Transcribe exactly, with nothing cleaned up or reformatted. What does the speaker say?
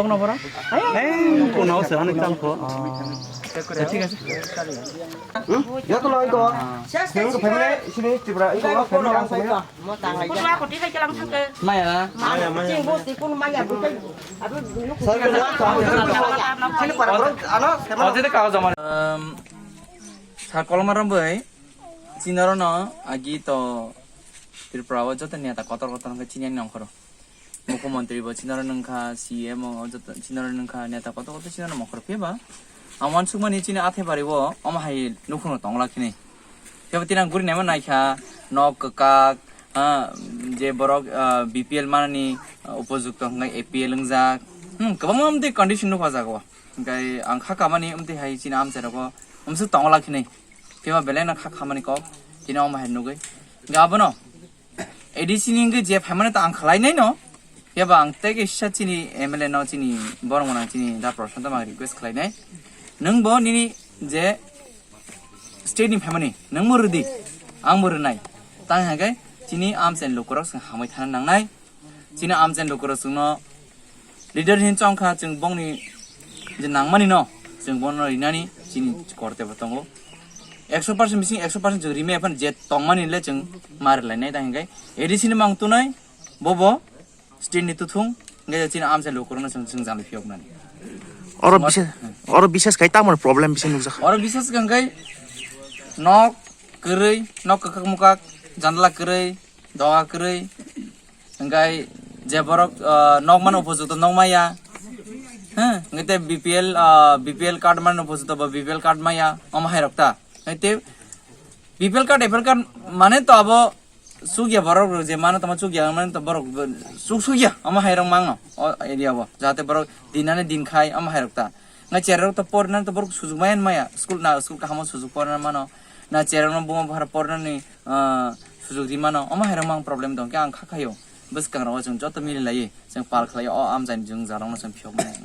Bok no boro? Ei, kono se, ani chal ko. Thik ase. Hmm? Joto no iko. Sini ko family, sini Tripura, iko family ang sini. Maya na? Maya, maya. Sir, ko na, sir, ko na. Sini para, bro, ano, family. Ojede kagoj joma. Um, sir, kolom rom bai. Chinaro no agi to Tripura o joto neta kotor kotor hwnkhe chini ani nongkhoro. Mukhyamantri bo chinaro nungkha, C M o joto chinaro nungkha, neta kotor kotor chinaro nongkhoro. Phiya ba ang uansukmani chini athai bari o omo hai nukhungno tongla khini. Phiya ba tinang guri naima naikha, nok kwkak, ha, je borok, ah, B P L manani, ah, upojukto hwnkhe A P L wngjak. Hmm, kwbangma amtwi condition nukha jaga o. Hwnkhe ang kha kamani amtwi hai chini amchai rogo Umsuk tongo lakhinai. Phiba belai no kha khamani kok. Tini omo hai nugui. Ga abono. A D C ni wngwi je phaimani to ang khlai nai no. Phiba ang tei kisa chini M L A no chini borok mwnang chini da Prashanto mang request khlai nai. Nwng bo nini je state ni phaimani nwng bo rwdi. Ang bo rwnai. Tang hai khe chini amchaini lukurok chwng hamwi thana nangnai. Chini amchaini lukurok chwngno leader hin chongkha chwng bongni je nangmani no chwng bono rinani chini korte bo tongo. Ekso percent bising ekso percent chwng rimai aphan je tongmani le chwng mari lainai tang hai khe A D C ni mang tunai bobo state ni tuthung hingke chini amchaini lukurokno chwng chwng jani phiyoknani. Oro Mot- bises, oro bises khai tamo problem bisi nukjakha. Oro bises kangkai nok kwrwi, nok kwkak mukak, jandala kwrwi, doga kwrwi, hingkai je borok, ah, nok mano upojukto nok maya, ha, hingke te B P L, ah, B P L card mano upojukto bo B P L card maya, omo hai rok ta. Hingke te B P L card, A P L card mane to abo sugya borok rok je mano tamo sugya mane to borok bo suk sugya omo hai rok mangno o area bo jate borok dinani din khai omo hai rok ta ngai cherok to porna to borok sujuk maya maya school na school kahamo sujuk porna mano na cherok no buma bhara porna ni ah, sujuk di mano omo hai rok mang problem dong khe ang kha khayo bwskang rok chwng joto mili lai chwng pal khlai o amjani jwng jarok no chwng phiyok maya.